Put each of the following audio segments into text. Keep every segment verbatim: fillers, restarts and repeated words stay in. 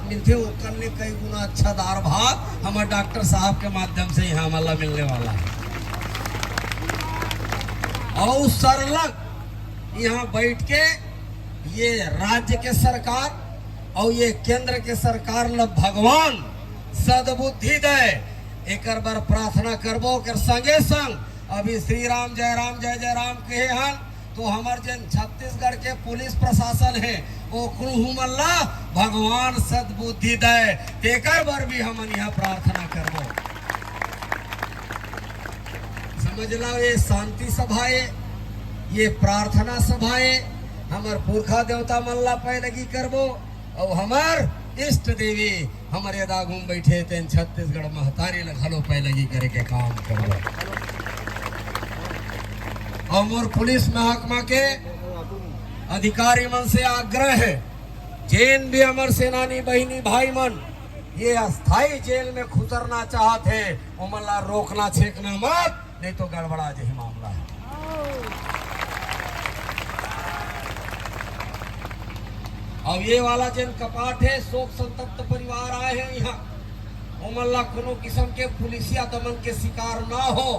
मिलथे, ओकर ले कई गुना अच्छा दार भात हमर डॉक्टर साहब के माध्यम से यहाँ हमन ला मिलने वाला है। अउ सरलग यहाँ बैठ के ये राज्य के सरकार अउ ये केंद्र के सरकार ला भगवान सद्बुद्धि दे, एकर बर प्रार्थना करबो। ओकर संगे संग अभी श्री राम जय राम जय जय राम कहे हन, तो हमर जेन छत्तीसगढ़ के पुलिस प्रशासन हे, ओकरू मन ला भगवान सद्बुद्धि दे, तेकर बर भी हमन यहाँ प्रार्थना करबो। समझ लो, ये शांति सभा ए, ये प्रार्थना सभा ए, हमर पुरखा देवता मन ला पैलगी करबो, अउ हमर इष्ट देवी हमर एदा घूम बैठे तेन छत्तीसगढ़ महतारी ल घलो पैलगी करे के काम करबो। अउ मोर पुलिस महकमा के अधिकारी मन से आग्रह हे, जेन भी हमर सेनानी बहिनी भाई मन ये अस्थायी जेल में खुसरना चाहत हे, ओमन ला रोकना छेकना मत, नहीं तो गड़बड़ा जाही मामला हे। अब ये वाला जेन कपाट हे, शोक संतप्त परिवार आए हे यहाँ, ओमन ला कोनो किस्म के पुलिसिया दमन के शिकार ना हो,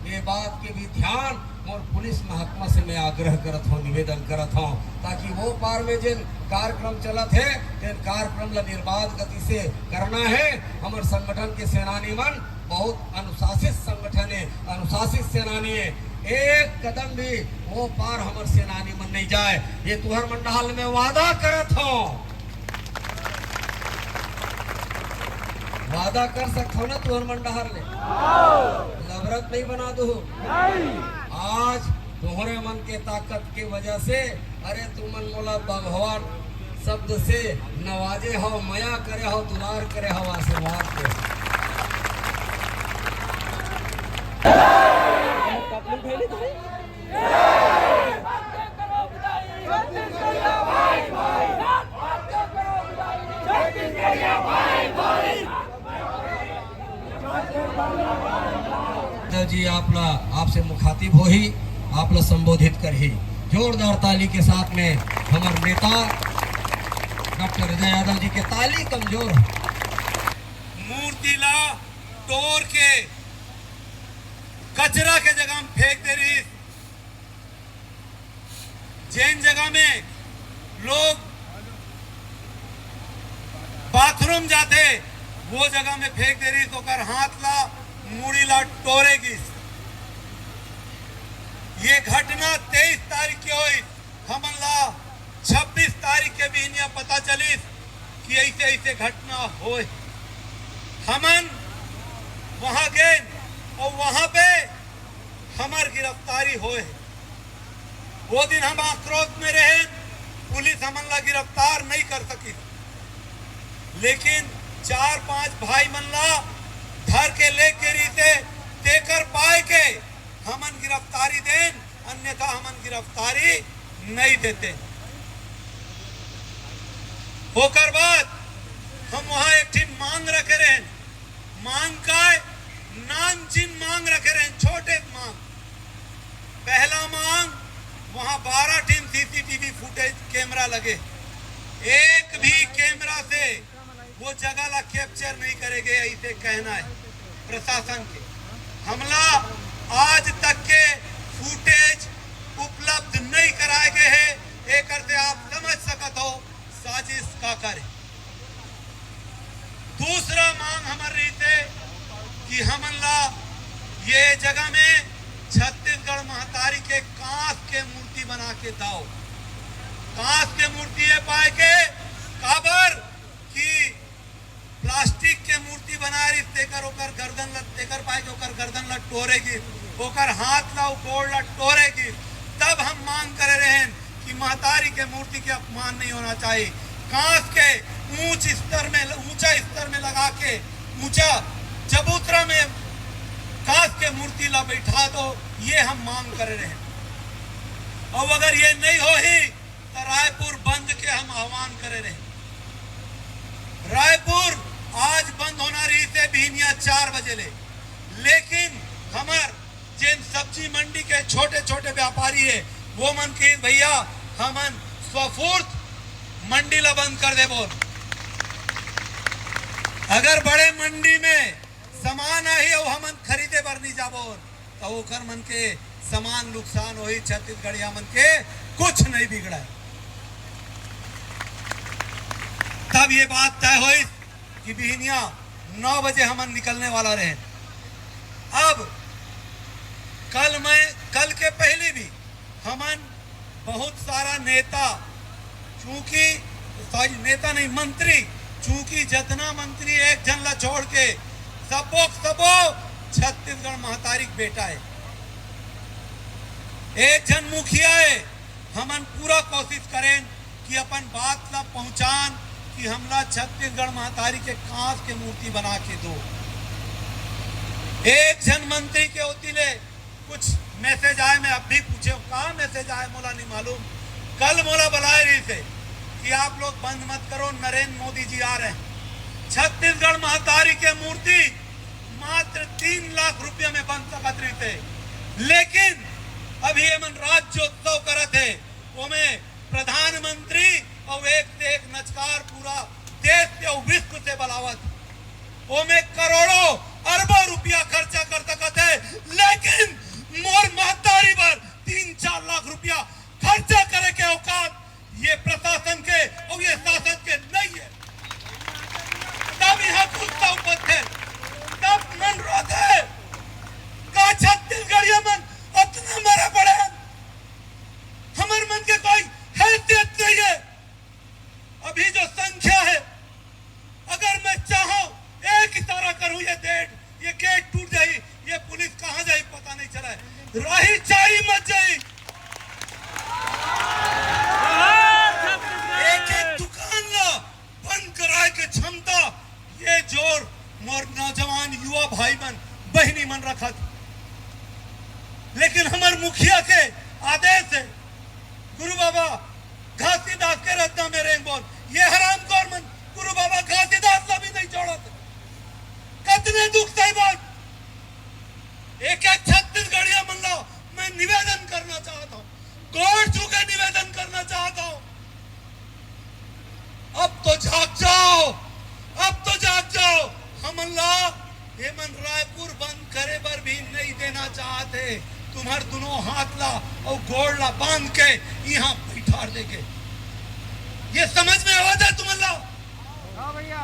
ये बात के भी ध्यान मोर पुलिस महकमा से मैं आग्रह करत हूँ, निवेदन करत हूँ, ताकि वो पार में जेन कार्यक्रम चलत हे, तेन कार्यक्रम ला निर्बाध गति से करना हे। हमर संगठन के सेनानी मन बहुत अनुशासित संगठन हे, अनुशासित सेनानी हे। एक कदम भी वो पार हमर सेनानी मन नहीं जाए, ये तुहर मन डहार ले मैं वादा करत हूँ। वादा कर सकत हव ना तुहर मन डहार ले? लबरत नहीं बना दू। आज तोहरे मन के ताकत के वजह से, अरे तुमन मोला भगवान शब्द से नवाजे हव, मया करे हव, दुलार करे हव, आशीर्वाद दे। यादव जी आपला, आपसे मुखातिब होही, आपला संबोधित करही। जोरदार ताली के साथ में हमर नेता डॉक्टर हृदय यादव जी के ताली कमजोर। मूर्ति ला टोर के कचरा के जगह में फेंक दे रही। जेन जगह में लोग बाथरूम जाथे, वो जगह में फेंक दे रहिस, ओकर हाथ ला, मुड़ी ला टोरे गिस। ये घटना तेईस तारीख के होइस, हमन ला छब्बीस तारीख के बिहनिया पता चलिस कि ऐसे ऐसे घटना होए। हमन वहां गेन अउ वहां पे हमर गिरफ्तारी होए हे। वो दिन हम आक्रोश में रहे, पुलिस हमन ला गिरफ्तार नहीं कर सकिस, लेकिन चार पांच भाई मन ला धर के लेके रहिसे, तेकर पाए के हमन गिरफ्तारी देन, अन्यथा हमन गिरफ्तारी नहीं देते। ओकर बाद हम वहां एक ठिन मांग रखे रहेन। मांग काय? नानचिन मांग रखे रहेन, छोटे मांग। पहला मांग, वहां बारह ठिन सीसीटीवी फुटेज कैमरा लगे, एक भी कैमरा से वो जगह ला कैप्चर नहीं करे गे, ऐसे कहना है प्रशासन के। हमला आज तक के फुटेज उपलब्ध नहीं कराए गए हैं, एकर से आप समझ सकत हो साजिश का करे। दूसरा मांग हमर रहिसे कि हमन ला ये जगह में छत्तीसगढ़ महतारी के कांस के मूर्ति बना के दाओ। कांस के मूर्ति ये पाए के काबर कि प्लास्टिक के मूर्ति बनाए रहिस, तेकर ओकर गर्दन ल, तेकर पाए के ओकर गर्दन ल टोरे गिस, ओकर हाथ ल, गोड़ ल टोरे गिस। तब हम मांग करे रहेन कि महतारी के मूर्ति के अपमान नहीं होना चाहिए। कांस के ऊंच स्तर में, ऊंचा स्तर में लगा के, ऊंचा चबूतरा में कांस के मूर्ति ला बैठा दो, ये हम मांग करे रहेन। अब अगर ये नहीं होही, तो रायपुर बंद के हम आह्वान करे रहेन। रायपुर आज बंद होना रहिसे बिहनिया चार बजे ले, लेकिन हमर जेन सब्जी मंडी के छोटे-छोटे व्यापारी हे, वो मन कहिस, "भैया, हमन स्वफूर्त मंडी ला बंद कर देबो।" अगर बड़े मंडी में सामान आही अउ हमन खरीदे बर नहीं जाबो, त ओकर मन के सामान नुकसान होही, छत्तीसगढ़िया मन के कुछ नहीं बिगड़े। तब ये बात तय होई कि बिहनिया नौ बजे हमन निकलने वाला रहे। अब कल मैं, कल के पहले भी हमन बहुत सारा नेता, चूंकि, सॉरी, नेता नहीं, मंत्री, चूंकि जतना मंत्री एक झन ला छोड़ के सबो, सबो छत्तीसगढ़ महतारी के बेटा है, एक झन मुखिया है। हमन पूरा कोशिश करेन कि अपन बात ला पहुंचान कि हमला छत्तीसगढ़ महतारी के कांस के मूर्ति बना के दो। एक झन मंत्री के ओती ले कुछ मैसेज आए, मैं अब भी पूछे हूँ, का मैसेज आए मोला नहीं मालूम। कल मोला बुलाए रहिसे कि आप लोग बंद मत करो, नरेंद्र मोदी जी आ रहे हैं। छत्तीसगढ़ महतारी के मूर्ति मात्र तीन लाख रुपया में बन सकत रहिसे, लेकिन अभी एमन राज्योत्सव करत हे, ओमे प्रधानमंत्री अउ एक से एक नचकार पूरा देश से अउ विश्व से बलावत, ओमे करोड़ों अरबों रुपया खर्चा कर सकत हे, लेकिन मोर महतारी बर तीन चार लाख रुपया खर्चा करे के औकात ये प्रशासन के अउ ये शासन के नहीं है। तब यहाँ गुस्सा उपजथे, तब मन रोथे। का छत्तीसगढ़िया मन अतना मरे पड़े? हमर मन के कोई हैसियत नहीं है। अभी जो संख्या है, अगर मैं चाहूं, एक इशारा करूं, ये गेट, ये गेट टूट जाई, ये पुलिस कहां जाई, पता नहीं चला है। राही चारी मत जाई। एक एक दुकान ला बंद कराए के क्षमता ये जोर मोर नौजवान युवा भाई मन, बहिनी मन रखत। लेकिन हमर मुखिया के आदेश है, गुरु बाबा घासीदास के रद्दा में रेंग बोल, ये हरामखोर मन गुरु बाबा घासीदास ला भी नहीं छोड़त। कतने दुख सही बात। एक एक छत्तीसगढ़िया मन ला मैं निवेदन करना चाहता हूँ, गोड़ छू के निवेदन करना चाहता हूँ, अब तो जाग जाओ, अब तो जाग जाओ। हमन ला एमन रायपुर बंद करे बर भी नहीं देना चाहत हे। तुम्हर दोनों हाथ ला अउ गोड़ ला बांध के यहाँ बैठार देके, ये समझ में आवत हे तुमन ला? हाँ भैया।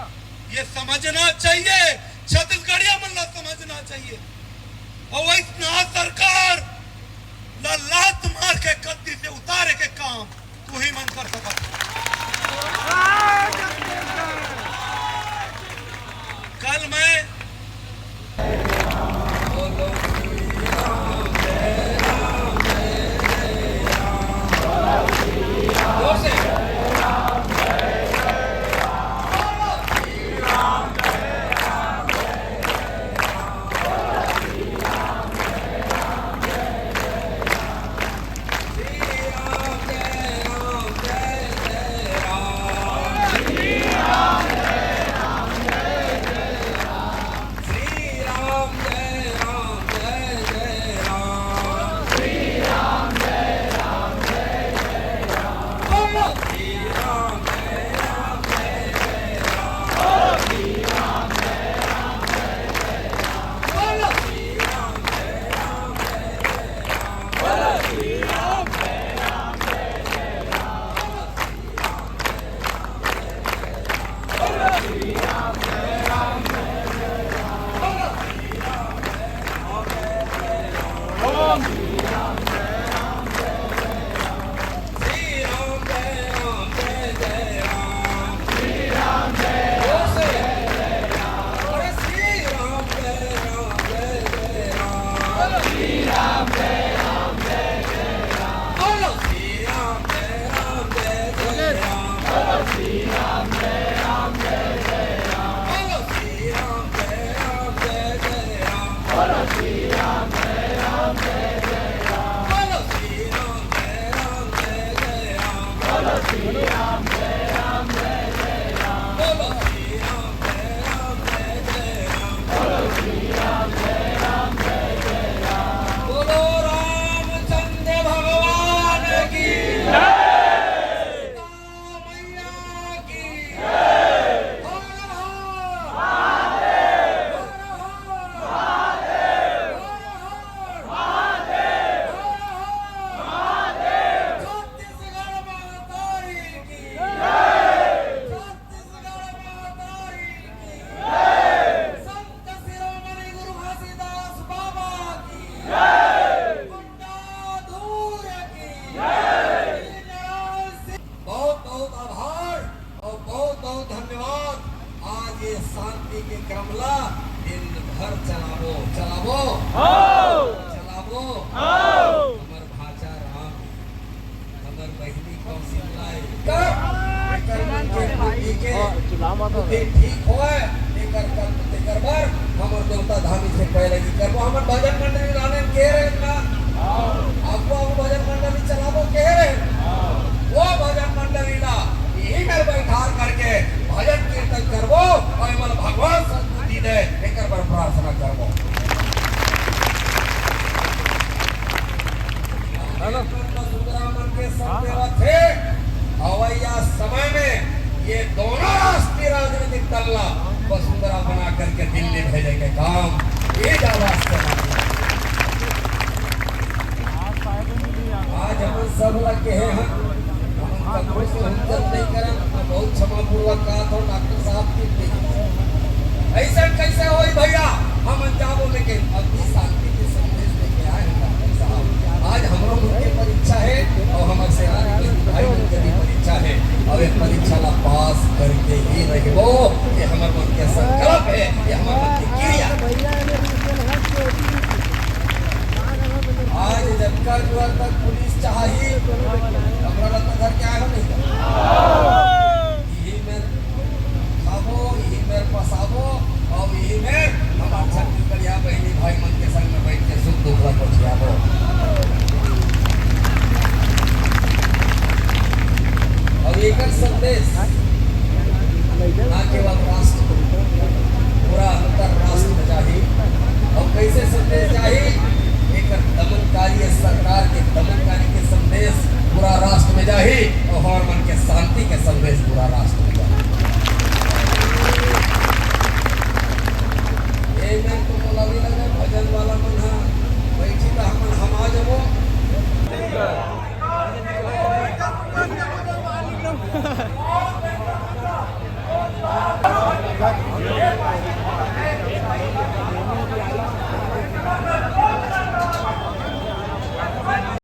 ये समझना चाहिए, छत्तीसगढ़िया मन ला समझना चाहिए। अउ वैसना सरकार ला लात मार के गद्दी से उतारे के काम तू ही मन कर सकत। कल मैं ये शांति के क्रम ला दिन भर चलाबो, चलाबो, चलाबो। हमर भांचा राम, हमर बहिनी कौशिल्या, एकर, एकर मन के बुद्धि के, बुद्धि ठीक होय, एकर कर्म, तेकर बर हमर देवता धामी से पैलगी करबो। हमर भजन मंडली लाने के रहे ना, अब वो भजन मंडली चलाबो के रहे, वो भजन मंडली ला इही मेर बैठार करके भजन कीर्तन करबो अउ एमन भगवान सद्बुद्धि दे, एकर बर प्रार्थना करबो। हेलो। सुंदरा मन के सब देवत हे, अवइया समय में ये दोनों राष्ट्रीय राजनीतिक दल ला वसुंधरा बना करके दिल्ली भेजे के काम ये ज्यादा अच्छा। आज हमन सब ला कहे हन, हमन ककरो से हुज्जत नइ करन, मैं बहुत क्षमापूर्वक कहत हूँ, डॉक्टर साहब की please। अइसन कइसे होई भइया, हमन जाबो, लेकिन अभी शांति के संदेश लेके आए हैं डॉक्टर साहब। आज हमरो मन के परीक्षा हे अउ हमर सेनानी भाई मन के भी परीक्षा हे, अउ ये परीक्षा ला पास करके ही रहिबो, ये हमर मन के संकल्प हे, ये हमर मन के क्रिया। आज जतका जुआर तक पुलिस चाही, कपड़ा लत्ता धर के आए हो नहीं? इही मेर खाबो, इही मेर पसाबो, अउ इही मेर हमर छत्तीसगढ़िया बहिनी भाई मन के संग में बैठ के सुख दुख ला गोठियाबो। अउ एकर संदेश ना केवल राष्ट्र, पूरा अंतरराष्ट्र में जाही। अउ कइसे संदेश जाही? एकर दमनकारी सरकार के दमनकारी के संदेश पूरा राष्ट्र में जाही अउ हमर मन के शांति के संदेश पूरा राष्ट्र में जाही। ए मेर तो मोला भी लगे भजन वाला मन ह बैठी त हमन हमा जबो।